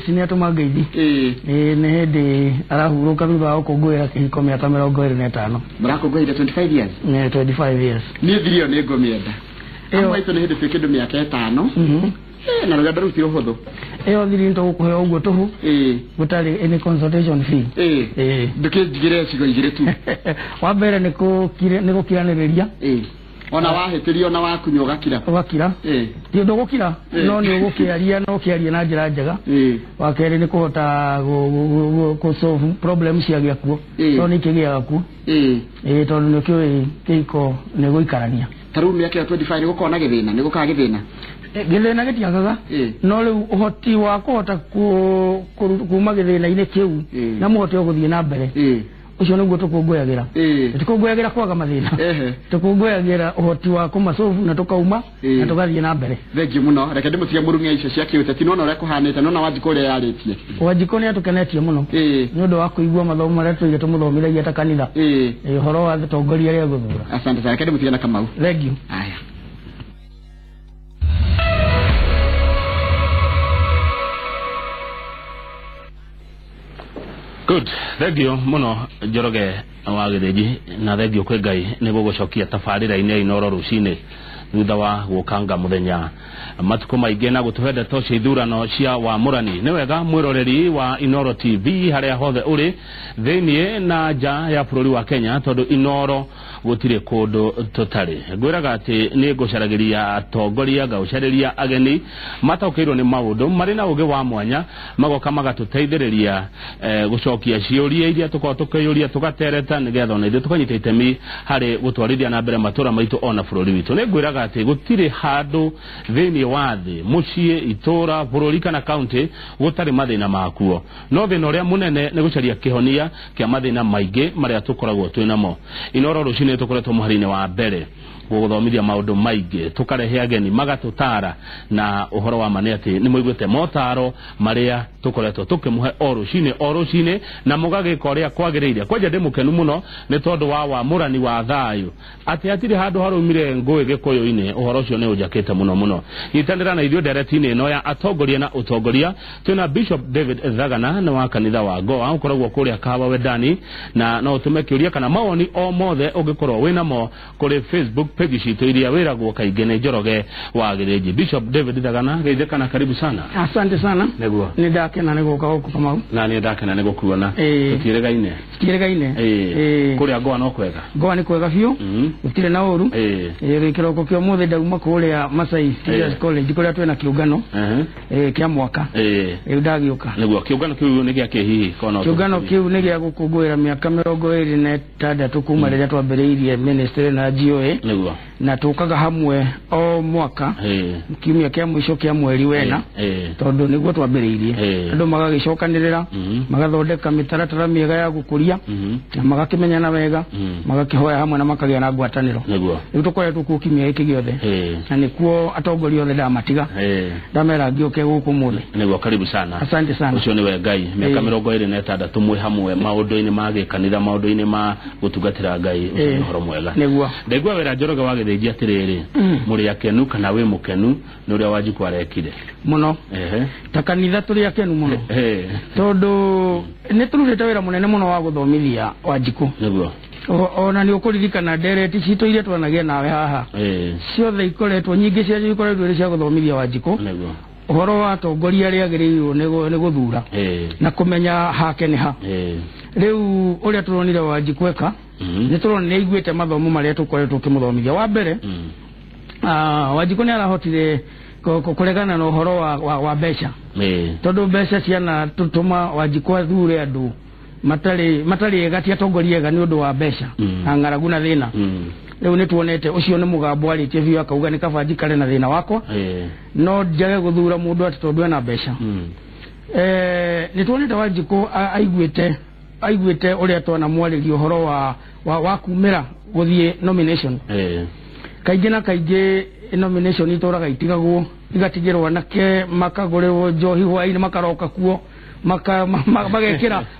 Nĩ atũma ngeithi. Ĩĩ, nĩ hĩndĩ arahurũka thutha wa gũkũngũĩra kĩhiko mĩaka 25. Mũrakũngũĩire 25 years? Nĩ 25 years. Niĩ thiri ĩyo nĩ ngũmĩenda. Amwe aitũ nĩ hĩndĩ twĩ kĩndũ mĩaka 5. Na rũgendo rũu ti rũhũthũ. Ĩyo thiri nĩ tũgũkũhe ũguo tũhũ. Gũtarĩ any consultation fee. Ndũkĩnjigĩre cigo igĩrĩ tu. Wa mbere nĩ gũkiranĩrĩria. Ona wahĩtĩrio na wakunywa ũgakira. Ũgakira. Ti ũndũ gũkira, no nĩ ũgũkĩaria na ũkĩaria na njĩra njega. Wa kerĩ nĩ kũhota gũ solve problem ciagĩa kuo. Tondũ nĩ ikĩgĩaga kuo. Tondũ nĩ ũkĩũĩ kĩhiko nĩ gũikarania. Ta rĩu mĩaka ya 25 nĩ gũkorwo na gĩthĩna, nĩ gũkaga gĩthĩna. Gĩthĩna gĩtiagaga. No rĩu ũhoti wa kũhota kuma gĩthĩna-inĩ kĩu na mũhote gũthiĩ na mbere. Ũcio nĩguo tũkũngũyagĩra. Tũkũngũyagĩra kwaga mathĩna. Tũkũngũyagĩra ũhoti wa kũmasolve na tũkauma na tũgathiĩ na mbere. Thengiũ mũno. Reke ndĩmũtige mũrung'e icio cia kĩũteti. Nĩwona ũrĩa kũhanĩte, nĩwona Wanjikũ ũrĩa yarĩtie. Wanjikũ nĩ atũkenetie mũno. Nĩ ũndũ wa kũigua mathomo marĩa tũire tũmũthomithagia ta kanitha. Ũhoro wa atongoria arĩa egũthura. Asante sana. Reke ndĩmũtige na Kamau. Thengiũ. Aya. Good. Thank you muno Njoroge wa Gĩthĩnji, na thank you kwĩ Ngai nĩ gũgũcokia tabarĩra-inĩ ya Inooro rũcinĩ thutha wa gũkanga mũthenya matukũ maingĩ na gũtũhe ndeto cia ithurano cia wamũrani. Nĩ wega mwĩroreri wa Inooro TV harĩa hothe ũrĩ thĩiniĩ na nja ya bũrũri wa Kenya, tondũ Inooro gũtirĩ kũndũ tũtarĩ. Ngwĩraga atĩ nĩ ngũcaragĩria atongoria, ngagũcarĩria ageni mataũkĩirwo nĩ maũndũ marĩ na ũgĩ wa mwanya, magoka magatũteithĩrĩria gũcokia ciũria iria tũkoragwo tũkĩyũria, tũgatereta nĩgetha ona ithuĩ tũkanyita itemi harĩ gũtwarithia na mbere matũra maitũ ona bũrũri witũ. Nĩ ngwĩraga atĩ gũtirĩ handũ thĩiniĩ wa thĩ, mũciĩ, itũra, bũrũri kana kaunti gũtarĩ mathĩna makuo. No thĩna ũrĩa mũnene nĩ gũcaria kĩhonia kĩa mathĩna maingĩ marĩa tũkoragwo twĩ namo. Inooro rũcinĩ tũkoretwo mũhari-inĩ wa mbere gũgũthomithia maũndũ maingĩ, tũkarehe ageni magatũtara, na ũhoro wa ma nĩ atĩ nĩ mũiguĩte motaro marĩa tũkoretwo tũkĩmũhe o rũcinĩ o rũcinĩ, na mũgagĩka ũrĩa kwagĩrĩire. Kwanja ndĩ mũkenu mũno nĩ tondũ wa wamũrani wa thayũ, atĩ hatirĩ handũ haraumire ngũĩ gĩkũyũ-inĩ. Ũhoro ũcio nĩ ũnjakĩte mũno mũno. Nyitanĩra na ithuĩ ndereti-inĩ ĩno ya atongoria na ũtongoria. Twĩna Bishop David Thagana nĩ wa kanitha wa Goa, ũkoragwo kũrĩa Kahawa Wendani, na no ũtũme kĩũria kana mawoni o mothe ũngĩkorwo wĩnamo kũrĩ Facebook page citũ iria wĩragwo kaingĩ nĩ Njoroge wa Gĩthĩnji. Bishop David Thagana, geithĩka na karibu sana. Asante sana. Nĩguo. Nĩ ndakena nĩ gũka gũkũ Kamau. Na nĩ ndakena nĩ gũkuona. Tũtiĩrĩgaine. Tũtiĩrĩgaine. Kũrĩa Goa no kwega. Goa nĩ kwega biũ. Gũtirĩ na ũru. Kĩroko kĩa ũmũthĩ ndauma kũrĩa Masai Teachers College kũrĩa twĩna kĩũngano. Kĩa mwaka. Rĩu ndagĩũka. Nĩguo kĩũngano kĩu nĩ gĩa kĩ hihi? Kona Kĩũngano kĩu nĩ gĩa gũkũngũĩra mĩaka 26 kuma rĩrĩa twambĩrĩirie ministry na GOA. Nĩguo. Na tũkaga hamwe o mwaka. Kiumia kĩa mũico kĩa mweri wena. Tondũ nĩguo twambĩrĩirie. Andũ magagĩcokanĩrĩra, magathondeka mĩtaratara mĩega ya gũkũria, na magakĩmenyana wega, magakĩhoya hamwe na makagĩa na ngwatanĩro. Nĩguo. Rĩu tũkoretwo kuo kiumia gĩkĩ gĩothe. Na nĩkuo atongoria othe ndamatiga. Ndamera ngĩũke gũkũ ũmũthĩ. Nĩguo, karibu sana. Asante sana. Ũcio nĩwe Ngai. Mĩaka 26 mwĩ hamwe maũndũ-inĩ ma gĩkanitha, maũndũ-inĩ ma gũtungatĩra Ngai. Ũcio nĩ ũhoro mwega. Nĩguo. Ndaigua wĩra Njoroge wa Gĩthĩnji atĩrĩrĩ, mũrĩ akenu kana wĩ mũkenu nĩ ũrĩa Wanjikũ arekire? Mũno. Ta kanitha tũrĩ akenu mũno. Tondũ nĩ tũrutĩte wĩra mũnene mũno wa gũthomithia Wanjikũ. Nĩguo. Ona nĩ ũkũririkana ndereti citũ iria twanagĩa nawe haha. Ciothe ikoretwo, nyingĩ ciacio ikoretwo irĩ cia gũthomithia Wanjikũ. Nĩguo. Ũhoro wa atongoria arĩa agĩrĩirwo nĩ gũthura. Na kũmenya hake nĩ ha. Rĩu ũrĩa tũronire Wanjikũ eka, nĩ tũrona nĩ aiguĩte mathomo marĩa tũkoretwo tũkĩmũthomithia. Wa mbere, Wanjikũ nĩ arahotire kũregana na ũhoro wa mbeca. Tondũ mbeca ciana tũtũma Wanjikũ athure andũ matarĩ ega, ti atongoria ega nĩ ũndũ wa mbeca. Na ng'aragu na thĩna. Rĩu nĩ tuonete ũcio nĩ mũgambo arĩtie biũ akauga nĩ kaba njikare na thĩna wakwa. No njage gũthura mũndũ atĩ tondũ ena mbeca. Nĩ tuonete Wanjikũ aiguĩte ũrĩa twanamwarĩria ũhoro wa kumĩra gũthiĩ nomination. Kaingĩ na kaingĩ nomination itũraga itigagwo, igatigĩrwo anake makagũrĩrwo njohi hwaĩ-inĩ makaroka kuo,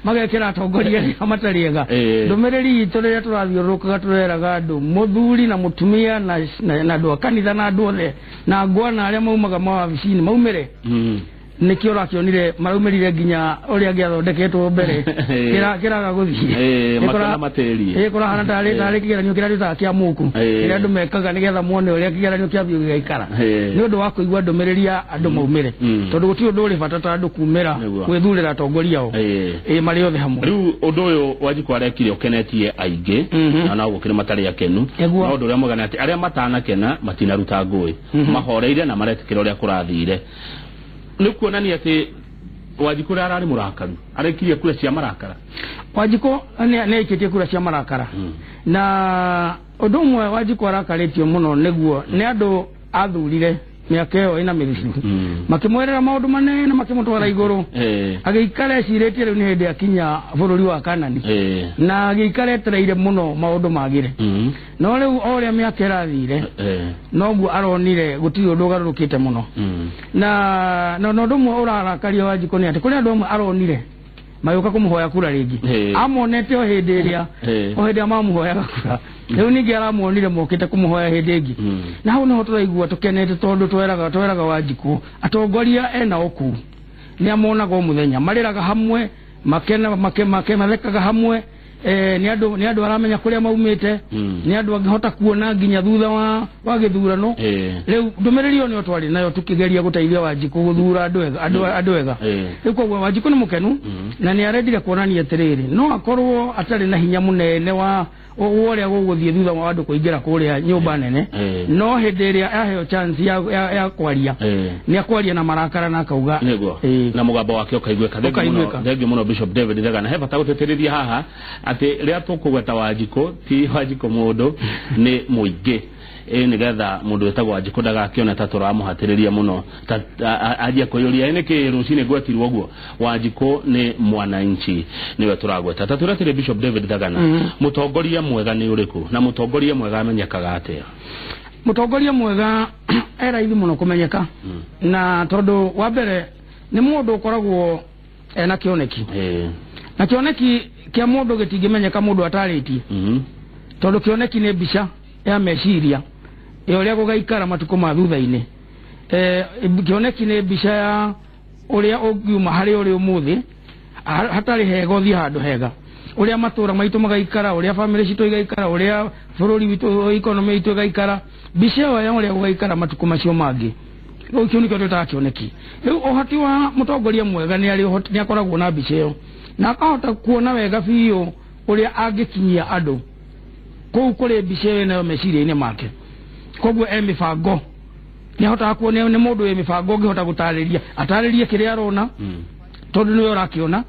magekĩra atongoria arĩa matarĩ ega. Ndũmĩrĩri itũ rĩrĩa tũrathiũrũrũkaga tũreraga andũ, mũthuri na mũtumia na andũ a kanitha na andũ othe na ngwana arĩa maumaga mawabici-inĩ maumĩre. Nĩkĩo ũrakĩonire maraumĩrire nginya ũrĩa gĩathondeketwo mbere kĩraga gũthiĩ kũrahana tarĩ kĩgeranio kĩrĩa twĩtaga kĩa mũku kĩrĩa andũ mekaga nĩgetha mone ũrĩa kĩgeranio kĩa biũ gĩgaikara nĩ ũndũ wa kũigua ndũmĩrĩri ya andũ maumĩre tondũ gũtirĩ ũndũ ũrĩ bata ta andũ kumĩra gwĩthurĩra atongoria ao marĩ othe hamwe. Rĩu ũndũ ũyũ Wanjikũ arekire ũkenetie aingĩ na no gũkĩrĩ matarĩ akenu no ũndũ ũrĩa mwega nĩ atĩ arĩa matanakena matinaruta ngũĩ mahoreire na maretĩkĩra ũrĩa kũrathire. Nĩ kuonania atĩ Wanjikũ ũrĩa ararĩ mũrakaru arekirie kura cia marakara. Wanjikũ nĩ aikĩtie kura cia marakara na ũndũ ũmwe Wanjikũ arakarĩtio mũno nĩguo nĩ andũ athurire mĩaka ĩyo ĩna mĩthiru makĩmwerera maũndũ manene makĩmũtwara igũrũ agĩikara ecirĩtie rĩu nĩ hĩndĩ akinya bũrũri wa Kanani na agĩikara etereire mũno maũndũ magĩre no rĩu o ũrĩa mĩaka ĩrathire noguo aronire gũtirĩ ũndũ ũgarũrũkĩte mũno na ũndũ ũmwe ũrarakaria Wanjikũ nĩ atĩ kũrĩ andũ amwe aronire magĩũka kũmũhoya kura rĩngĩ amonete o hĩndĩ ĩrĩa o hĩndĩ ĩrĩa mamũhoyaga kura rĩu ningĩ aramuonire mokĩte kũmũhoya hĩndĩ ĩngĩ na hau nĩho tũraigua tũkenete tondũ tweraga Wanjikũ atongoria ena ũkuu nĩ amonaga o mũthenya marĩraga hamwe mathekaga hamwe nĩ andũ aramenya kũrĩa maumĩte nĩ andũ angĩhota kuona nginya thutha wa gĩthurano. Rĩu ndũmĩrĩri ĩyo nĩyo twarĩ nayo tũkĩgeria gũteithia Wanjikũ gũthura andũ ega. Rĩu koguo Wanjikũ nĩ mũkenu na nĩ arendire kuonania atĩrĩrĩ no akorwo atarĩ na hinya mũnene wa ũrĩa gũgũthiĩ thutha wa andũ kũingĩra kũrĩa nyũmba nene no hĩndĩ ĩrĩa aheo chance ya kwaria nĩ akwaria na marakara na akauga na mũgambo wake ũkaiguĩka. Thengiũ mũno Bishop David Thagana. He bata gũtĩtĩrithia haha atĩ rĩrĩa tũkũgweta Wanjikũ ti Wanjikũ mũndũ nĩ mũingĩ nĩgetha mũndũ wĩtagwo Wanjikũ ndagakĩone ta tũramũhatĩrĩria mũno anjie kwĩyũria nĩkĩ rũcinĩ ngwetirwo ũguo. Wanjikũ nĩ mwananchi nĩwe tũragweta. Ta twĩre atĩrĩ Bishop David Thagana, mũtongoria mwega nĩ ũrĩkũ na mũtongoria mwega amenyekaga atĩa? Mũtongoria mwega e raithi mũno kũmenyeka na tondũ wa mbere nĩ mũndũ ũkoragwo ena kĩoneki na kĩoneki kĩa mũndũ gĩtingĩmenyeka mũndũ atarĩtie tondũ kĩoneki nĩ mbica ya meciria ya ũrĩa gũgaikara matukũ ma thutha-inĩ. Kĩoneki nĩ mbica ya ũrĩa ũngiuma harĩ ũrĩ ũmũthĩ hatarĩ hega ũthiĩ handũ hega, ũrĩa matũra maitũ magaikara, ũrĩa bamĩrĩ citũ igaikara, ũrĩa bũrũri witũ economy itũ ĩgaikara, mbica ĩyo ya ũrĩa gũgaikara matukũ macio mangĩ. Rĩu kĩu nĩkĩo twĩtaga kĩoneki. Rĩu ũhoti wa mũtongoria mwega nĩ akoragwo na mbica ĩyo na akahota kuona wega biũ ũrĩa angĩkinyia andũ kũu kũrĩ mbica ĩyo nayo meciria-inĩ make. Koguo e mĩbango nĩ ahotaga kuona nĩ mũndũ wĩ mĩbango ũngĩhota gũtarĩria atarĩrie kĩrĩa arona tondũ nĩwe ũrakĩona,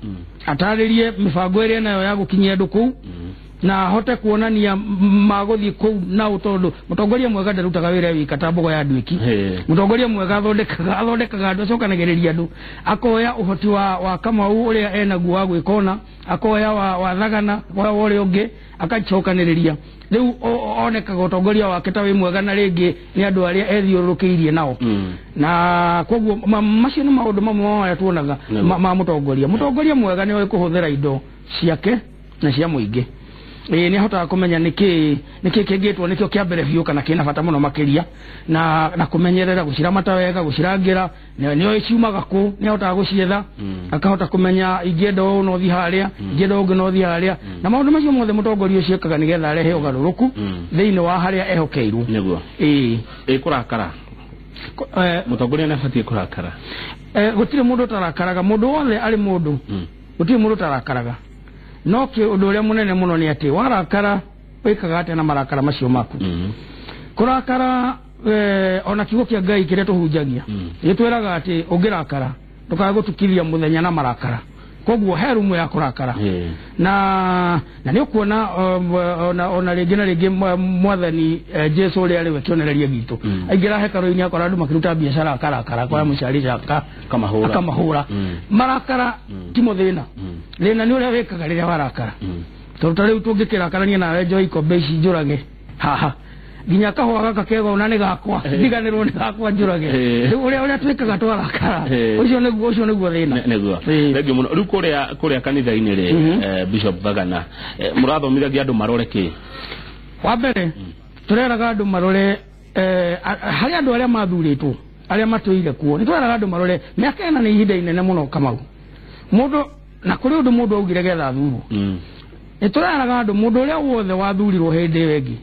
atarĩrie mĩbango ĩrĩa nayo ya gũkinyia andũ kũu na ahote kuonania magũthiĩ kũu nao tondũ mũtongoria mwega ndarutaga wĩra wika ta mbogo ya nduĩki. Mũtongoria mwega athondekaga andũ, acokanagĩrĩria andũ, akoya ũhoti wa Kamau ũrĩa enaguo wa gwĩkona, akoya wa Thagana, akoya wa ũrĩa ũngĩ akacokanĩrĩria. Rĩu onekaga ũtongoria wake ta wĩ mwega na rĩngĩ nĩ andũ arĩa ethiũrũrũkĩirie nao na koguo macio nĩ maũndũ mamwe marĩa tuonaga ma mũtongoria. Mũtongoria mwega nĩ oĩ kũhũthĩra indo ciake na cia mũingĩ. Nĩ ahotaga kũmenya nĩkĩ kĩngĩtwo nĩkĩo kĩa mbere biũ kana kĩna bata mũno makĩria na kũmenyerera gũciramata wega, gũcirangĩra, nĩ oĩ ciumaga kũ, nĩ ahotaga gũcietha, akahota kũmenya ingĩenda ũũ no thiĩ harĩa, ingĩenda ũngĩ no thiĩ harĩa, na maũndũ macio mothe mũtongoria ũcio ekaga nĩgetha arehe ũgarũrũku thĩinĩ wa harĩa ehokeirwo. Nĩguo kũrakara mũtongoria nĩ abatiĩ kũrakara. Gũtirĩ mũndũ ũtarakaraga, mũndũ wothe arĩ mũndũ, gũtirĩ mũndũ ũtarakaraga. No ũndũ ũrĩa mũnene mũno nĩ atĩ warakara wĩkaga atĩa na marakara macio maku. Kũrakara ona kiugo kĩa Ngai kĩrĩa tũhunjagia gĩtwĩraga atĩ ũngĩrakara ndũkae gũtukithia mũthenya na marakara. Koguo he rumu ya kũrakara na nĩ ũkuona ona rĩngĩ na rĩngĩ mwathani Jesu ũrĩa arĩ we kĩonereria gitũ aingĩra hekarũ-inĩ akora andũ makĩruta biacara akarakara, akoya mũcari akamahũra. Marakara ti mũthĩna, thĩna nĩ ũrĩa wĩkaga rĩrĩa warakara. Tondũ ta rĩu tũngĩkĩrakarania nawe njoe ikombe ici njũrage haha nginya kahũa gaka kega ona nĩ gakwa ndiganĩrwo nĩ gakwa njũrage. Rĩu ũrĩa twĩkaga twarakara ũcio nĩguo thĩna. Nĩguo. Thengiũ mũno. Rĩu kũrĩa kanitha-inĩ rĩ, Bishop Thagana, mũrathomithagia andũ marore kĩ? Wa mbere tũreraga andũ marore harĩ andũ arĩa mathurĩtwo arĩa matũire kuo nĩ tweraga andũ marore mĩaka ĩna nĩ ihinda inene mũno Kamau mũndũ na kũrĩ ũndũ mũndũ augire getha athurwo. Nĩ tũreraga andũ mũndũ ũrĩa wothe wathurirwo hĩndĩ ĩyo ĩngĩ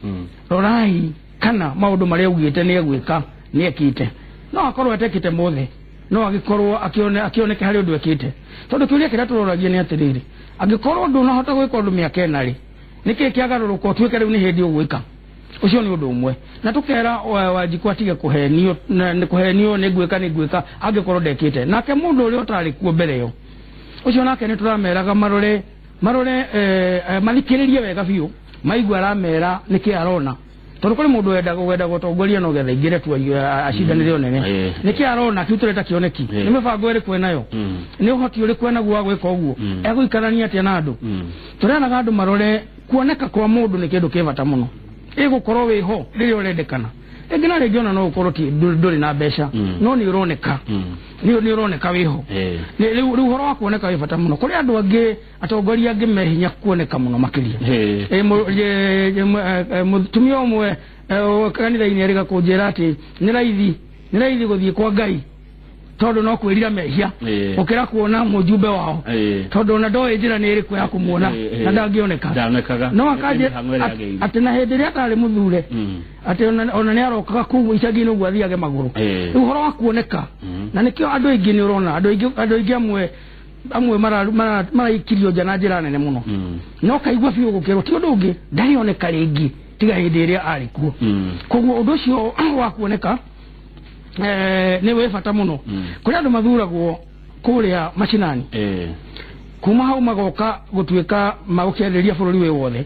rorai kana maũndũ marĩa augĩte nĩ egwĩka nĩ ekĩte no akorwo atekĩte mothe no agĩkorwo akĩoneke harĩ ũndũ ekĩte tondũ kĩũria kĩrĩa tũroragia nĩ atĩrĩrĩ angĩkorwo ndũnahota gwĩka ũndũ mĩaka ĩna rĩ nĩkĩĩ kĩagarũrũka ũtuĩke rĩu nĩ hĩndĩ ũgwĩka ũcio nĩ ũndũ ũmwe na tũkera Wanjikũ atige kũhenio nĩ kũhenio nĩ ngwĩka angĩkorwo ndekĩte nake mũndũ ũrĩa ũtarĩ kuo mbere ĩyo ũcio nake nĩ tũrameraga marore mathikĩrĩrie wega biũ maigua aramera nĩkĩ arona tondũ kũrĩ mũndũ wendaga gũtongoria no getha aingĩre tu acindanĩre nene nĩkĩ arona kĩu tũreta kĩoneki nĩ mĩbango ĩrĩkũ enayo nĩ ũhoti ũrĩkũ enaguo wa gwĩka ũguo egũikarania atĩa na andũ tũreraga andũ marore kuoneka kwa mũndũ nĩ kĩndũ kĩ bata mũno ĩgũkorwo wĩho rĩrĩa ũrendekana rĩngĩ na rĩngĩ ona no ũkorwo ndũrĩ na mbeca no nĩ ũroneka nĩ ũroneka wĩho rĩu ũhoro wa kuoneka wĩ bata mũno kũrĩ andũ angĩ atongoria angĩ me hinya kuoneka mũno makĩria mũtumia ũmwe kanitha-inĩ erĩga kũnjĩra atĩ nĩ raithi gũthiĩ kwa Ngai tondũ no kwĩrira mehia ũkĩra kuona mũjumbe wao tondũ ona ndoĩ njĩra nĩ ĩrĩkũ ya kũmuona na ndangĩoneka no akanjĩra atĩ na hĩndĩ ĩrĩa atarĩ mũthure atĩ ona nĩ arokaga kũu icagi-inĩ ũguo athiage magũrũ rĩu ũhoro wa kuoneka na nĩkĩo andũ aingĩ nĩ ũrona andũ aingĩ amwe maraikirio nja na njĩra nene mũno no kaigua biũ gũkĩrwo ti ũndũ ũngĩ ndarĩoneka rĩngĩ tiga hĩndĩ ĩrĩa arĩ kuo koguo ũndũ ũcio wa kuoneka nĩ wĩ bata mũno kũrĩ andũ mathuragwo kũrĩa macinani kuma hau magoka gũtuĩka magũkĩarĩria bũrũri wĩ wothe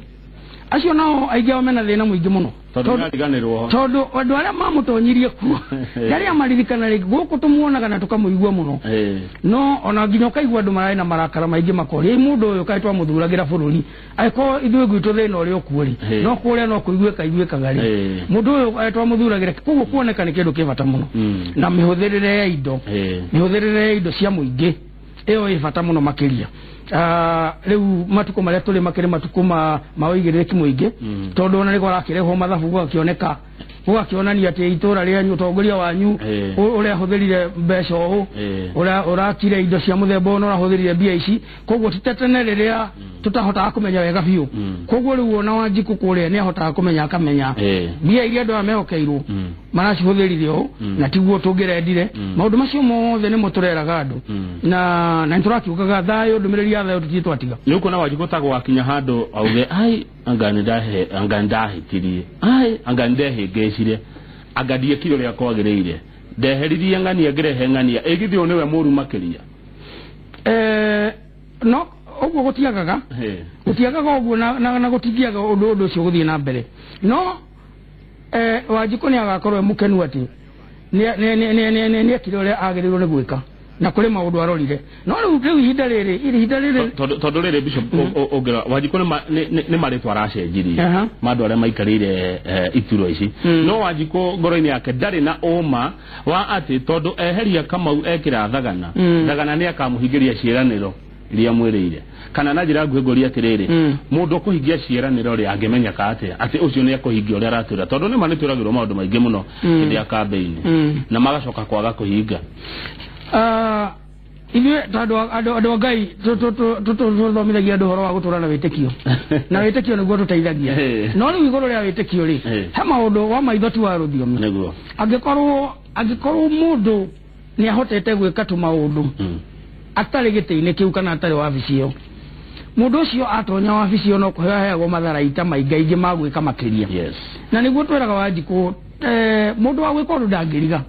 acio nao aingĩ ao mena thĩna mũingĩ mũno tondũ andũ arĩa mamũtonyirie kuo ndarĩa maririkana rĩngĩ gũkũ tũmuonaga na tũkamũigua mũno no ona nginya ũkaigua andũ mararĩ na marakara maingĩ makoria mũndũ ũyũ kaĩ twamũthuragĩra bũrũri angĩkorwo ithuĩ gwitũ thĩna ũrĩa ũkuo rĩ no kũrĩa no kũiguĩka iguĩkaga rĩ mũndũ ũyũ kaĩ twamũthuragĩra koguo kuoneka nĩ kĩndũ kĩ bata mũno na mĩhũthĩrĩre ya indo mĩhũthĩrĩre ya indo cia mũingĩ ĩyo ĩ bata mũno makĩria rĩu matukũ marĩa tũrĩ makĩrĩ matukũ ma ũigĩrĩrĩki mũingĩ tondũ ona nĩguo arakĩrehwo mathabu gũgakĩoneka gũgakĩonania atĩ itũra rĩanyu ũtongoria wanyu ũrĩa ahũthĩrire mbeca ũũ ũrĩa ũrakire indo cia mũthemba ũyũ na ũrahũthĩrire mbia ici koguo ti ta tene rĩrĩa tũtahotaga kũmenya wega biũ koguo rĩu ona Wanjikũ kũrĩa nĩ ahotaga kũmenya akamenya mbia iria andũ aya mehokeirwo maracihũthĩrire ũũ na tiguo tũngĩrendire maũndũ macio mothe nĩmo tũreraga andũ na nĩ tũrakiugaga thayũ ndũmĩrĩri ya thayũ tũtirĩ twatiga nĩ ũkuona Wanjikũ ta gwakinya handũ auge ai anga nĩndahĩtirie ai anga nĩndehĩngĩcire anga ndiekire ũrĩa kwagĩrĩire ndeheririe ng'ania ngĩrehe ng'ania ĩgithĩ ũyũ nĩwe mũru makĩria no ũguo gũtiagaga ũguo na gũtithiaga ũndũ ũcio gũthiĩ na mbere no Wanjikũ nĩ agakorwo e mũkenu atĩ nĩ ekire ũrĩa agĩrĩirwo nĩ gwĩka na kũrĩ maũndũ arorire no rĩu ihinda rĩrĩ tondũ rĩrĩ Bishop ũngĩra Wanjikũ nĩ marĩtwa aracenjirie ma andũ arĩa maikarĩire iturwa ici no Wanjikũ ngoro-inĩ yake ndarĩ na ũma wa atĩ tondũ eheria Kamau ekĩra Thagana Thagana nĩ akamũhingĩria ciĩranĩro iria mwĩrĩire kana na njĩra nguhĩ ngũria atĩrĩrĩ mũndũ ũkũhingia ciĩranĩro rĩ angĩmenyeka atĩa atĩ ũcio nĩ ekũhingia ũrĩa aratwĩra tondũ nĩma nĩ twĩragĩrwo maũndũ maingĩ mũno hĩndĩ ya kambĩini na magacoka kwaga kũhinga ithuĩ tondũ andũ a Ngai tũthomithagia andũ ũhoro wa gũtũra na wĩtĩkio na wĩtĩkio nĩguo tũteithagia no rĩu igũrũ rĩa wĩtĩkio rĩ he maũndũ wa maitho ti wa rũthiomi nĩguo angĩkorwo mũndũ nĩ ahotete gwĩka tũmaũndũ atarĩ gĩtĩ-inĩ kĩu kana atarĩ wabici ĩyo mũndũ ũcio atonya wabici ĩyo no kũheo aheagwo matharaita maingaingĩ ma gwĩka makĩria na nĩguo twĩraga Wanjikũ mũndũ wa gwĩka ũndũ ndangĩriga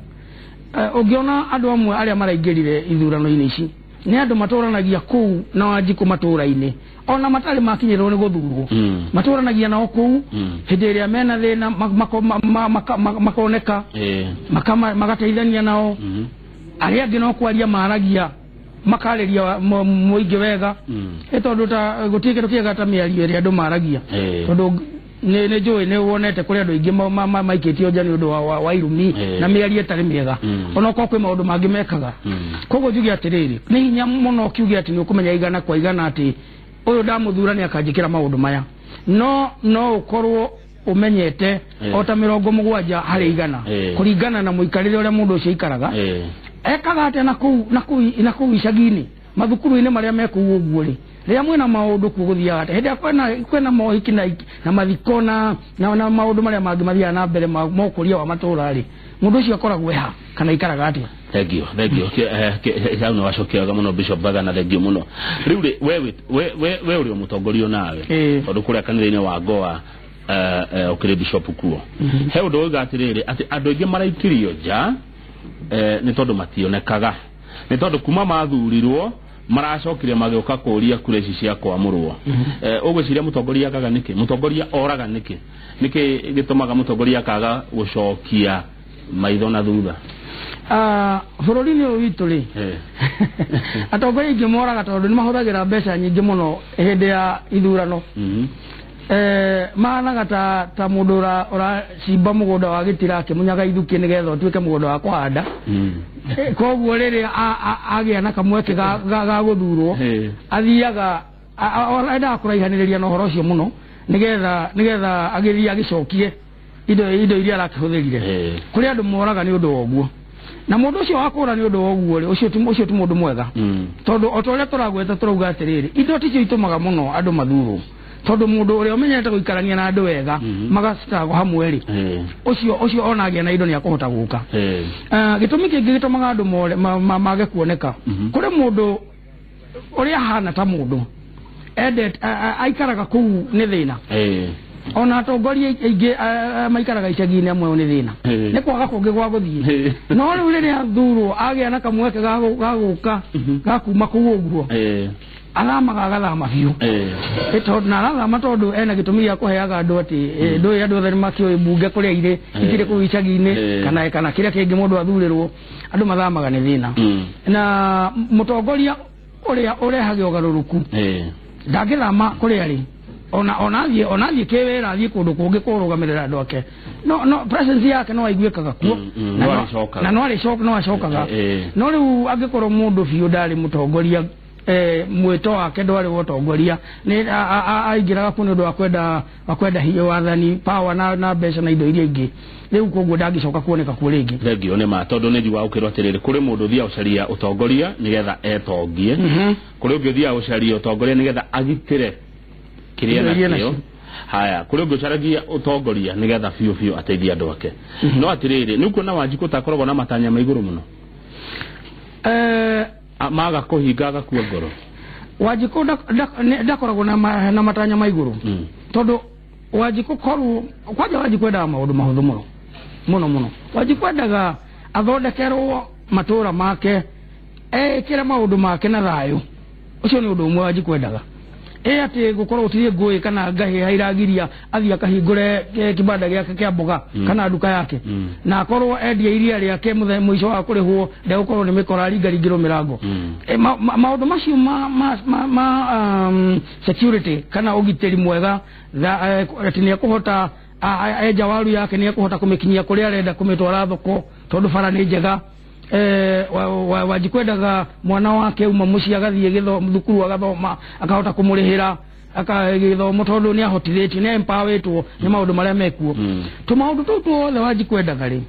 ũngĩona andũ amwe arĩa maraingĩrire ithurano-inĩ ici nĩ andũ matũranagia kũu na Wanjikũ matũra-inĩ ona matarĩ makinyĩrwo nĩ gũthurwo matũranagia nao kũu hĩndĩ ĩrĩa mena thĩna makoneka magateithania nao arĩa angĩ no kwaria maragia makarĩria mũingĩ wega ĩ tondũ ta gũtirĩ kĩndũ kĩega ta mĩario ĩrĩa andũ maragia tondũ nĩ njũĩ nĩ wonete kũrĩ andũ aingĩ maikĩtio nja nĩ ũndũ wa irumi na mĩario ĩtarĩ mĩega onokorwo kwĩ maũndũ mangĩ mekaga koguo njuge atĩrĩrĩ nĩ hinya mũno ũkiuge atĩ nĩ ũkũmenya igana kwa igana atĩ ũyũ ndamũthura nĩ akanjĩkĩra maũndũ maya no ũkorwo ũmenyete o ta 70 harĩ igana kũringana na mũikarĩre ũrĩa mũndũ ũcio aikaraga. Ekaga atĩa na kũu icagi-inĩ mathukuru-inĩ marĩa me kũu ũguo rĩ, rĩrĩa mwĩna maũndũ kuo gũthiaga atĩa? Hĩndĩ ĩrĩa kwĩna mohiki na mathiko na maũndũ marĩa mangĩ mathiaga na mbere ma ũkũria wa matũũra rĩ, mũndũ ũcio akoragwo ha kana aikaraga atĩa? Thank you, thank you. Hau nĩ wacokia wega mũno Bishop Baga, na thank you mũno. Rĩu rĩ, we ũrĩ o mũtongoria nawe tondũ kũrĩa kanitha-inĩ wa Goa ũkĩrĩ bishop kuo. He ũndũ ũiga atĩrĩrĩ, atĩ andũ aingĩ maraikirio nja nĩ tondũ mationekaga, nĩ tondũ kuma mathurirwo maracokire magĩũka kũria kura ici cia kwamũrwo. Ũgwĩciria mũtongoria akaga nĩkĩ? Mũtongoria oraga nĩkĩ? Nĩkĩ gĩtũmaga mũtongoria akaga gũcokia maitho na thutha? Bũrũri-inĩ ũyũ witũ rĩ, atongoria aingĩ moraga tondũ nĩ mahũthagĩra mbeca nyingĩ mũno hĩndĩ ya ithurano. Mahanaga ta mũndũ ũracimba mũgũnda wa gĩtira akĩmunyaga ithukĩ nĩgetha ũtuĩke mũgũnda wa kũhanda. Koguo rĩrĩa agĩa na kamweke ga gũthurwo, athiaga endaga kũraihanĩrĩria na ũhoro ũcio mũno nĩgetha agĩthiĩ agĩcokie indo iria arakĩhũthĩrire. Kũrĩ andũ moraga nĩ ũndũ wa ũguo, na mũndũ ũcio wa kũra nĩ ũndũ wa ũguo rĩ, ũcio ti mũndũ mwega. Tondũ o ta ũrĩa tũragweta tũrauga atĩrĩrĩ, indo ticio itũmaga mũno andũ mathurwo, tondũ mũndũ ũrĩa ũmenyerete gũikarania na andũ wega magacitagwo hamwe rĩ, ũcio ona agĩa na indo nĩ akũhota gũka. Gĩtũmi kĩngĩ gĩtũmaga andũ mage kuoneka, kũrĩ mũndũ ũrĩa ahana ta mũndũ endete aikaraga kũu nĩ thĩna. Ona atongoria aingĩ maikaraga icagi-inĩ amwe nĩ thĩna, nĩ kwaga kũngĩ gwa gũthiĩ. No rĩu rĩrĩa athurwo agĩa na kamweke ga gũka ga kuma kũu ũguo, athamaga agathama biũ. Tondũ na arathama tondũ ena gĩtũmi gĩa kũheaga andũ atĩ ndũĩ andũ othe nĩmakĩũĩ mbunge kũrĩa irĩ ikĩrĩ kũu icagi-inĩ kana kĩrĩa kĩngĩ mũndũ athurĩrwo, andũ mathamaga nĩ thĩna. Na mũtongoria ũrĩa ũrehage ũgarũrũku ndangĩthama kũrĩa rĩ, ona athiĩ kĩwĩra athiĩ kũndũ kũngĩ kũrũgamĩrĩra andũ ake, no presence yake no aiguĩkaga kuo na no acokaga. No rĩu angĩkorwo mũndũ biũ ndarĩ mũtongoria, mwĩto wake ndwarĩ wa ũtongoria, nĩ aingĩraga kuo nĩ ũndũ wa kwenda hinya wathani, power na mbeca na indo iria ingĩ, rĩu koguo ndangĩcoka kuoneka kuo rĩngĩ. Thengio nĩ ma, tondũ nĩ njiguaga ũkĩrwo atĩrĩrĩ, kũrĩ mũndũ ũthiaga gũcaria ũtongoria nĩgetha etongie, kũrĩ ũngĩ ũthiaga gũcaria ũtongoria nĩgetha agitĩre kĩrĩa nakĩo, haya kũrĩ ũngĩ ũcaragia ũtongoria nĩgetha biũ biũ ateithie andũ ake. No atĩrĩrĩ, nĩ ũkuona Wanjikũ ta akoragwo na matanya ma igũrũ mũno? Maga kũhinga agakua ngoro. Wanjikũ ndakoragwo na matanya ma igũrũ, tondũ Wanjikũ korwo kwanja Wanjikũ endaga maũndũ mahũthũ mũno mũno mũno. Wanjikũ endaga athondekerwo matũũra make, ekĩre maũndũ make na thayũ. Ũcio nĩ ũndũ ũmwe Wanjikũ endaga. Atĩ gũkorwo gũtirĩ ngũĩ kana ngahĩha iragiria athiĩ akahingũre kĩbanda gĩake kĩa mboga kana nduka yake, na akorwo endia iria rĩake mũico wa kũrĩhwo ndegũkorwo nĩ mĩkora aringaringĩrwo mĩrango. Maũndũ macio ma security kana ũgitĩri mwega, atĩ nĩ ekũhota enja waru yake nĩ ekũhota kũmĩkinyia kũrĩa arenda kũmĩtwara thoko tondũ bara nĩ njega. Wanjikũ endaga mwana wake uma mũciĩ agathiĩ thukuru agathoma, akahota kũmũrĩhĩra gĩthomo tondũ nĩ ahotithĩtio, nĩ empowerĩtwo nĩ maũndũ marĩa mekuo. Tũmaũndũ tũu tuothe Wanjikũ endaga rĩ,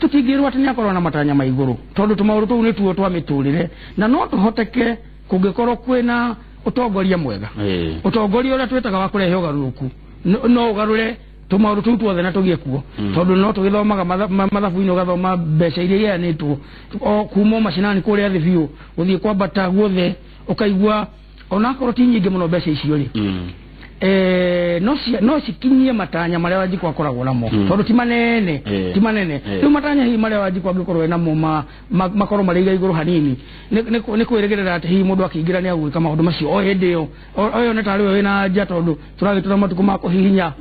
tũtingĩrwo atĩ nĩ akorwo na matanya ma igũrũ, tondũ tũmaũndũ tũu nĩtuo twa mĩtũrĩre, na no tũhoteke kũngĩkorwo kwĩna ũtongoria mwega. Ũtongoria ũrĩa twĩtaga wa kũrehe ũgarũrũku no ũgarũre tũmaũndũ tũu tuothe na tũgĩe kuo, tondũ no tũgĩthomaga mathabu-inĩ, ũgathoma mbeca iria iheanĩtwo o kuma macinani kũrĩa thĩ biũ gũthiĩ kwambata guothe, ũkaigua onakorwo ti nyingĩ mũno mbeca icio rĩ, no cikinyie matanya marĩa Wanjikũ akoragwo namo, tondũ ti manene, ti manene. Rĩu matanya hihi marĩa Wanjikũ angĩkorwo enamo makorwo marĩ igũrũ hanini, nĩ kwĩrĩgĩrĩra atĩ hihi mũndũ akĩingĩra nĩ agwĩka maũndũ macio o hĩndĩ ĩyo, o nĩ tarĩ we wĩna nja, tondũ tũragĩtũra matukũ ma kũhihinya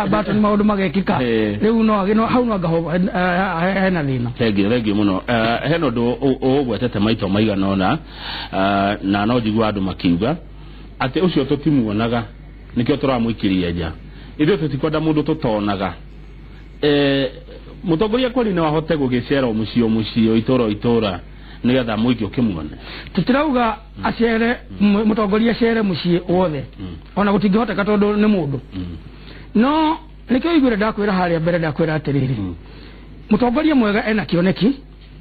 button maũndũ magekĩka. Rĩu no hau no ngaho hena thĩna. Thengiũ mũno. Hena ũndũ ũgwetete maito maigana ũna, na no njigua andũ makiuga atĩ ũcio tũtimuonaga nĩkĩo tũramũikĩria nja, ithuĩ tũtikwenda mũndũ tũtonaga. Mũtongoria kweli no ahote gũgĩcera o mũciĩ o mũciĩ, o itũra o itũra, nĩgetha mũingĩ ũkĩmuone? Tũtirauga acere, mũtongoria acere mũciĩ wothe, ona gũtingĩhoteka tondũ nĩ mũndũ. No nĩkĩo iguire ndakwĩra harĩa mbere, ndakwĩra atĩrĩrĩ, mũtongoria mwega ena kĩoneki,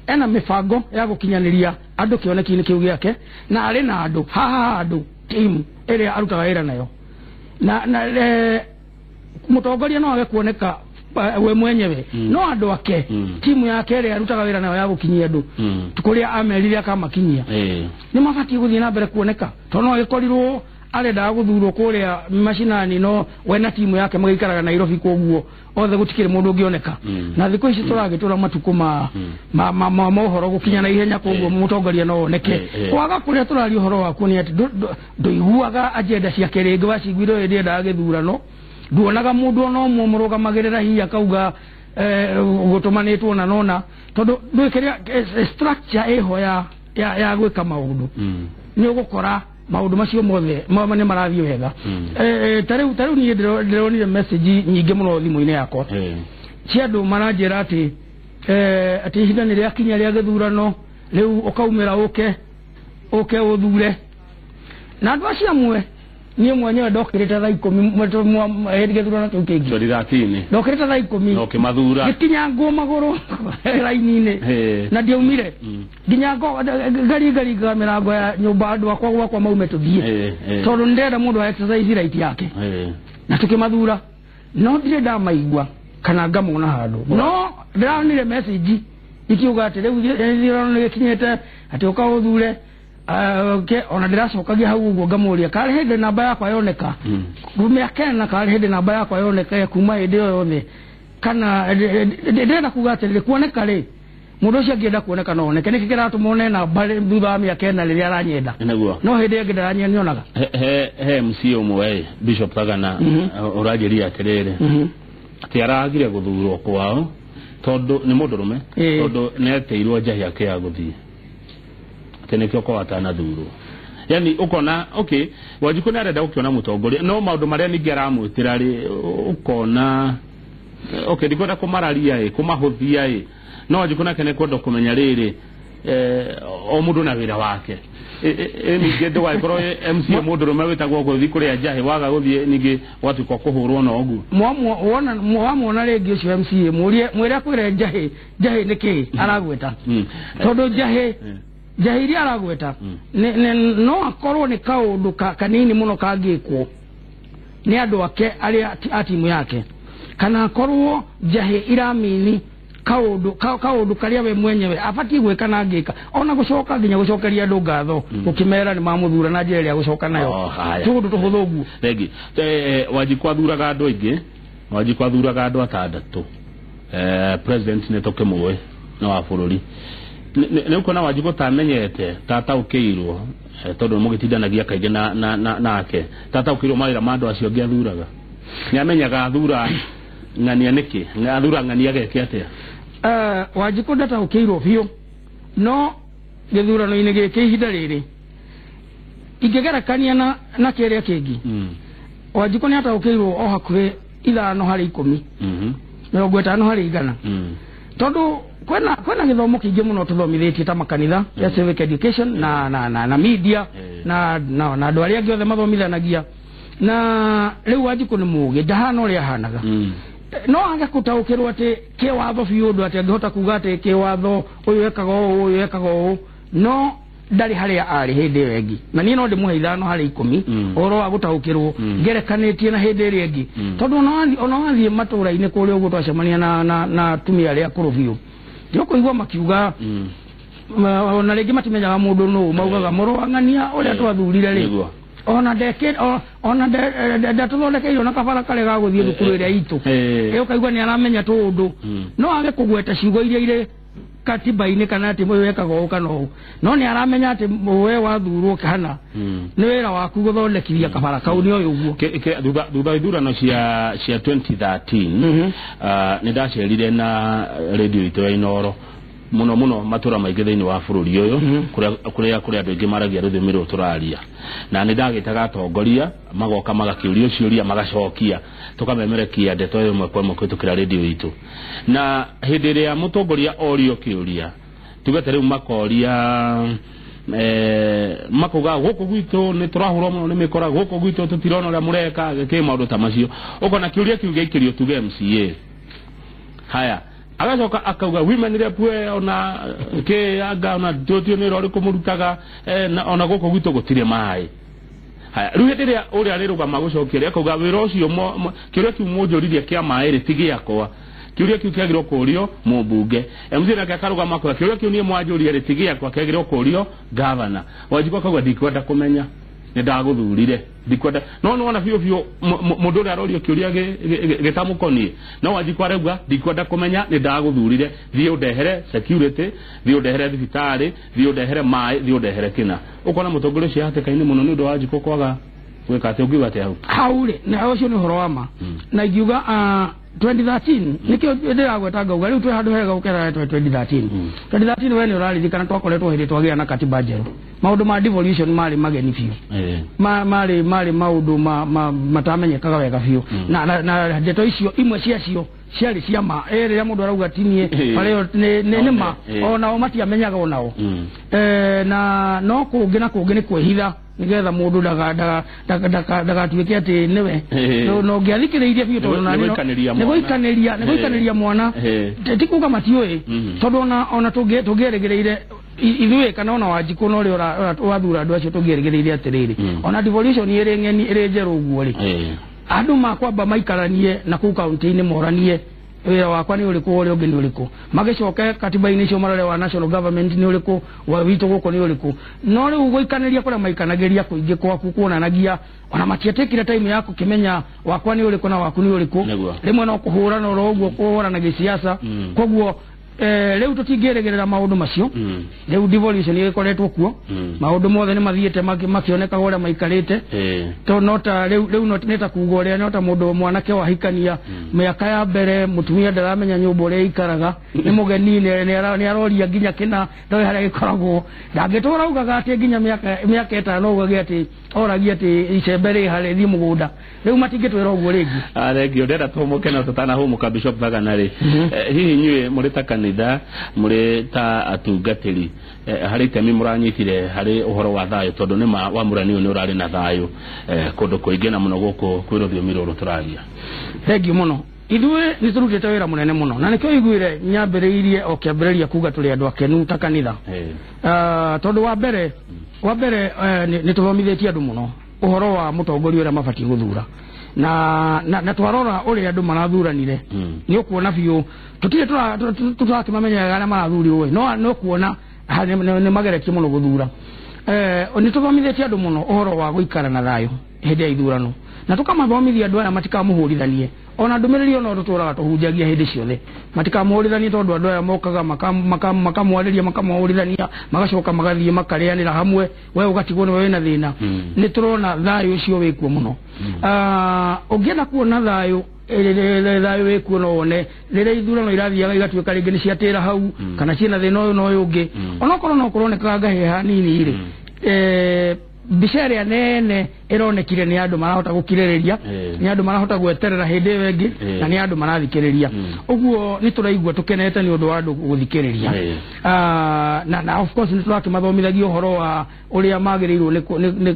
ena mĩbango ya gũkinyanĩria andũ kĩoneki-inĩ kĩu gĩake, na arĩ na andũ haha andũ timu ĩrĩa arutaga wĩra nayo. Na mũtongoria no age kuoneka we mwenyewe, no andũ ake, timu yake ĩrĩa arutaga wĩra nayo ya gũkinyia andũ kũrĩa amerire akamakinyia, nĩ mabatiĩ gũthiĩ na mbere kuoneka, tondũ no agĩkorirwo arendaga gũthurwo kũrĩa macinani, no we na timu yake magaikaraga Nairobi, koguo othe gũtikĩrĩ mũndũ ũngĩoneka. Na thikũ ici tũragĩtũra matukũ ma mohoro gũkinya na ihenya, koguo mũtongoria no oneke. Kwaga kũrĩa tũraria ũhoro wakuo nĩ atĩ ndũiguaga agenda ciake rĩngĩ, waciguire hĩndĩ endaga gĩthurano, nduonaga mũndũ ona ũmwe mũrũgamagĩrĩra hihi akauga gũtũmanĩtwo na nona, tondũ ndũĩ kĩrĩa structure ĩho ya gwĩka maũndũ, nĩ ũgũkora maũndũ macio mothe nĩ marathiĩ wega. Ta rĩu niĩ ndĩronire message nyingĩ mũno thimũ-inĩ yakwa cia andũ maranjĩra atĩ atĩ ihinda nĩ rĩakinya rĩa gĩthurano, rĩu ũkaumĩra ũke ũthure. Na andũ acio amwe niĩ mwenyewe ndokĩrĩte thaa 10 hĩndĩ gĩthurano kĩu kĩngĩ 2013, ndokĩrĩte thaa 10 na ũkĩmathura, gĩkinya nguo magũrũ raini-inĩ na ndiaumire nginya ngaringaringaga mĩrango ya nyũmba andũ akwa gwakwa maume tũthiĩ, tondũ nĩndĩrenda mũndũ a exercise right yake, na tũkĩmathura. No ndirĩ ndamaigua kana ngamona handũ, no ndĩronire message ikiuga atĩ rĩu gĩthurano nĩgĩkinyĩte atĩ ũka ũthure. Ona ndĩracokagia hau ũguo ngamũria karĩ hĩndĩ namba yakwa yoneka mĩaka ĩna, karĩ hĩndĩ namba yakwa yoneka kuma hĩndĩ ĩyo yothe, kana ndĩrenda kuga atĩrĩrĩ, kuoneka rĩ, mũndũ ũcio angĩenda kuoneka no oneke, nĩkĩ kĩratũma one namba thutha wa mĩaka ĩna rĩrĩa aranyenda, no hĩndĩ ĩngĩ ndaranyonionaga. He MC ũmwe Bishop Thagana ũranjĩria atĩrĩrĩ, atĩ aragire gũthurwo kwao tondũ nĩ mũndũrũme, tondũ nĩetĩirwo njahi yake ya gũthiĩ, atĩ nĩkĩo kwa atanathurwo. Yani ukona okay, Wanjikũ nĩ arenda gũkĩona mũtongoria, no maũndũ marĩa ningĩ aramwĩtĩra rĩ, ũkona okay, ndikwenda kũmararia ĩ, kũmahũthia ĩ, no Wanjikũ nake nĩ kwenda kũmenya rĩrĩ, o mũndũ na wĩra wake. Ningĩ ndũgagĩkorwo MC mũndũrũme wĩtagwo gũthiĩ kũrĩa njahi, waga gũthiĩ ningĩ ũgatuĩka kũhũrwo na ũguo. Wamwona rĩngĩ ũcio MCA, mwĩre akwĩre njahĩ, njahĩ nĩ kĩĩ aragwĩta, tondũ njahĩ njahĩ iria aragwĩta no akorwo nĩ kaũndũ kanini mũno kangĩkwo nĩ andũ ake arĩa a timu yake, kana akorwo njahĩ iramini kaũndũ karĩa we mwenyewe abatiĩ gwĩka na angĩka, ona gũcoka nginya gũcokeria andũ ngatho gũkĩmera nĩ mamũthura na njĩra ĩrĩa gũcoka nayo, tũũndũ tũhũthũ ũguo. Thengi. Wanjikũ athuraga andũ aingĩ, Wanjikũ athuraga andũ atandatũ, president nĩ tũkĩmũĩ nĩ wa bũrũri, nĩ ũkuona Wanjikũ tamenyete tataũkĩirwo, tondũ mũgĩtindanagia kaingĩ nake, tataũkĩirwo mawĩra ma andũ acio angĩ athuraga, nĩ amenyaga athura ng'ania nĩkĩ, athura ng'ania ageke atĩa? Wanjikũ ndataũkĩirwo biũ, no gĩthurano-inĩ gĩkĩ ihinda rĩrĩ ingĩgerekania na kĩrĩa kĩngĩ, Wanjikũ nĩ ataũkĩirwo o hakuhĩ 5 harĩ 10, 50 harĩ 100, tondũ kwĩna gĩthomo kĩingĩ mũno tũthomithĩtie ta makanitha ya civic education na media na andũ arĩa angĩ othe mathomithanagia, na rĩu Wanjikũ nĩ mũũgĩ, ndahana ũrĩa ahanaga. No age gũtaũkĩrwo atĩ kĩwatho biũ ũndũ atĩ angĩhota kuga atĩ kĩwatho ũyũ ekaga ũũ, ũyũ ekaga ũũ, no ndarĩ harĩa arĩ hĩndĩ ĩyo ĩngĩ. Na niĩ no ndĩmũhe 5 harĩ 10 ũhoro wa gũtaũkĩrwo ngerekanĩtie na hĩndĩ ĩrĩa ĩngĩ, tondũ ona wathiĩ matũũra-inĩ kũrĩa ũguo twacemania na atumia arĩa akũrũ biũ, nĩũkũigua makiuga ona rĩngĩ matimenyaga mũndũ nũũ, maugaga mũrũ wa ng'ania ũrĩa twathurire rĩ, ona ndatũthondekeirwo na kabara karĩa ga gũthiĩ thukuru ĩrĩa itũ, ũkaigua nĩ aramenya tũũndũ, no age kũgweta ciugo iria irĩ katiba-inĩ kana atĩ ũyũ ekaga ũũ kana ũũ, no nĩ aramenya atĩ we wathurwo kana nĩ wĩra waku gũthondekithia kabara kau, nĩ ũyũ ũguo. Thutha wa ithurano cia 2013 nĩ ndacerire na radio itũ ya Inooro mũno mũno matũra maingĩ thĩinĩ wa bũrũri ũyũ, kũrĩa kũrĩ andũ aingĩ maragia rũthiomi rũrũ tũraria, na nĩ ndagĩtaga atongoria magoka magakĩũrio ciũria magacokia, tũkamemerekia ndeto ĩmwe kwa ĩmwe kũhĩtũkĩra radio itũ. Na hĩndĩ ĩrĩa mũtongoria orio kĩũria, tuge ta rĩu makoria Makuga gũkũ gwitũ nĩ tũrahũrwo mũno nĩ mĩkora, gũkũ gwitũ tũtirona ũrĩa mũreka gĩkĩ maũndũ ta macio. Ũkona kĩũria kĩu gĩaikĩrio tuge MCA. Haya, agacoka akauga women rep we ona kĩ anga ona tũtio nĩ ũrĩa ũrĩkũ na ona gũkũ gwitũ gũtirĩ maĩ. Haya, rĩu hĩndĩ ĩrĩa ũrĩa arĩrũgama gũcokia akauga wĩra ũcio kĩũria kĩu mũnjũririe kĩa maĩ rĩ ti gĩakwa, kĩũria kĩu kĩagĩrĩirwo kũũrio mũmbunge. MCA nake akarũgama akauga kĩũria kĩu niĩ mwanjũria rĩ ti gĩakwa, kĩagĩrĩirwo kũũrio gavana. Wanjikũ akauga ndikwenda kũmenya, nĩ ndagũthurire, ndikwenda. No nĩwona biũ biũ mũndũ ũrĩa arorio kĩũria gĩtamũkoniĩ, no Wanjikũ arauga ndikwenda kũmenya, nĩ ndagũthurire, thiĩ ũndehere security, thiĩ ũndehere thibitarĩ, thiĩ ũndehere maĩ, thiĩ ũndehere kĩna. Ũkona mũtongoria ũcio hatĩka-inĩ mũno nĩ ũndũ wa Wanjikũ kwaga gwĩka atĩ. Ũngiuga atĩa hau? Hau rĩ, na ũcio nĩ ũhoro wa ma. Na ingiuga 2013 nikio ndĩragweta ngauga rĩu twĩ handũ hega gũkĩra 2013. 2013 we nĩ ũraririkana twakoretwo hĩndĩ twagĩa na katiba njerũ, maũndũ ma devolution marĩ mageni biũ, marĩ maũndũ matamenyekaga wega biũ, na ndeto icio imwe ciacio ciarĩ cia ma. Rĩrĩa mũndũ arauga tinie marĩo nĩ ma, onao matiamenyaga onao. Na no kũngĩ na kũngĩ nĩ kwĩhitha nĩgetha mũndũ ndagatuĩke atĩ nĩwe no ũngĩathikĩrĩirie biũ, tondũ nĩ gũikanĩria mwana, ti kuga matiũĩ, tondũ ona tũngĩerĩgĩrĩire ithuĩ kana ona Wanjikũ na ũrĩa ũrathura andũ acio, tũngĩerĩgĩrĩire atĩrĩrĩ, ona devolution ĩrĩ ng'eni ĩrĩ njerũ ũguo rĩ, andũ makwamba maikaranie na kũu kaunti-inĩ moranie wĩra wakwa nĩ ũrĩkũ, ũrĩa ũngĩ nĩ ũrĩkũ, magĩcoke katiba-inĩ icio marore wa national government nĩ ũrĩkũ, wa witũ gũkũ nĩ ũrĩkũ. No rĩu gũikanĩria kũrĩa maikanagĩria kũingĩ kwaku kuonanagia ona matietĩkire time ya gũkĩmenya wakwa nĩ ũrĩkũ na waku nĩ ũrĩkũ. Rĩmwe no kũhũrana oro ũguo, kũhũrana gĩsiasa. Koguo rĩu tũtingĩrĩgĩrĩra maũndũ macio. Rĩu devolution ĩkoretwo kuo, maũndũ mothe nĩ mathiĩte makĩonekaga ũrĩa maikarĩte. To no ta rĩu nĩ ta kuga ũrĩa no ta mũndũ mwanake wahikania mĩaka ya mbere mũtumia ndaramenya nyũmba ũrĩa ikaraga, nĩ mũgeni, nĩ aroria nginya kĩna ndoĩ harĩa gĩkoragwo, ndangĩtũra ugaga atĩ nginya mĩaka ĩtano ugage atĩ oragia atĩ icembe rĩ harĩ thiĩ mũgũnda. Rĩu matingĩtwĩra ũguo rĩngĩ. Thengio, ndĩrenda tũhũmũke no tũtanahũmũka Bishop Thagana rĩ, hihi inyuĩ mũrĩ ta kanitha, mũrĩ ta atungatĩri, harĩ itemi mũranyitire harĩ ũhoro wa thayũ, tondũ nĩ ma wa mũrani ũyũ nĩ ũrarĩ na thayũ kũndũ kũingĩ na mũno gũkũ kwĩ rũthiomi rũrũ tũraria? Thengio mũno. Ithuĩ nĩ tũrutĩte wĩra mũnene mũno, na nĩkĩo iguire nyambĩrĩirie o kĩambĩrĩria kuga tũrĩ andũ akenu ta kanitha. Tondũ wa mbere nĩ tũthomithĩtie andũ mũno ũhoro wa mũtongoria ũrĩa mabatiĩ gũthura, na twarora ũrĩa andũ marathuranire nĩ ũkuona biũ tũtirĩ tũrakĩmamenyaga arĩa marathurirwo, no ũkuona nĩ mageretie mũno gũthura. Nĩ tũthomithĩtie andũ mũno ũhoro wa gũikara na thayũ hĩndĩ ya ithurano, na tũkamathomithia andũ aya matikamũhũrithanie. Ona ndũmĩrĩri ona tũtũraga tũhunjagia hĩndĩ ciothe, matikamũhũrithanie, tondũ andũ aya mokaga makamwarĩria, makamũhũrithania, magacoka magathiĩ makarĩanĩra hamwe, we ũgatigwo nĩwe wĩna thĩna. Nĩ tũrona thayũ ũcio wĩkuo mũno. Ũngĩenda kuona thayũ thayũ wĩkuo no wone rĩrĩa ithurano irathiaga igatuĩka rĩngĩ nĩ ciatĩra hau kana ciĩna thĩna ũyũ na ũyũ ũngĩ, onokorwo no kũronekaga ngahĩha hanini rĩ, mbica ĩrĩa nene ĩronekire nĩ andũ marahota gũkirĩrĩria, nĩ andũ marahota gweterera hĩndĩ ĩyo ĩngĩ, na nĩ andũ marathikĩrĩria. Ũguo nĩ tũraigua tũkenete nĩ ũndũ wa andũ gũthikĩrĩria. Na of course nĩ tũrakĩmathomithagia ũhoro wa ũrĩa magĩrĩirwo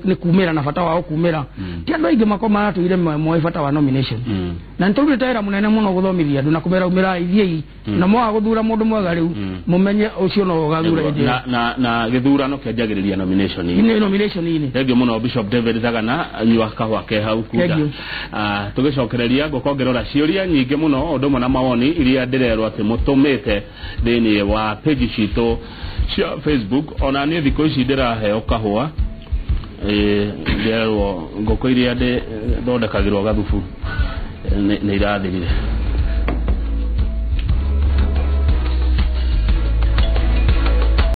nĩ kumĩra na bata wao kumĩra. Ti andũ aingĩ maratũire moĩ bata wa nomination, na nĩ tũrutĩte wĩra mũnene mũno gũthomithia andũ na kũmera umĩrai thiĩi, na mwaga gũthura mũndũ mwega rĩu mũmenye ũcio no ũgathura hĩndĩ ĩyo. Na gĩthurano kĩanjagĩrĩria nomination-inĩ. Nomination-inĩ. Thengio mũno Bishop David Thagana, nyua kahũa ke hau kunda. Tũgĩcokereria ngũkorwo ngĩrora ciũria nyingĩ mũno ũndũ ũmwe na mawoni iria ndĩrerwo atĩ mũtũmĩte thĩinĩ wa page citũ cia Facebook. Ona niĩ thikũ ici ndĩraheo kahũa, ndĩrerwo ngũkũ iria thondekagĩrwo gathubu nĩ irathirire.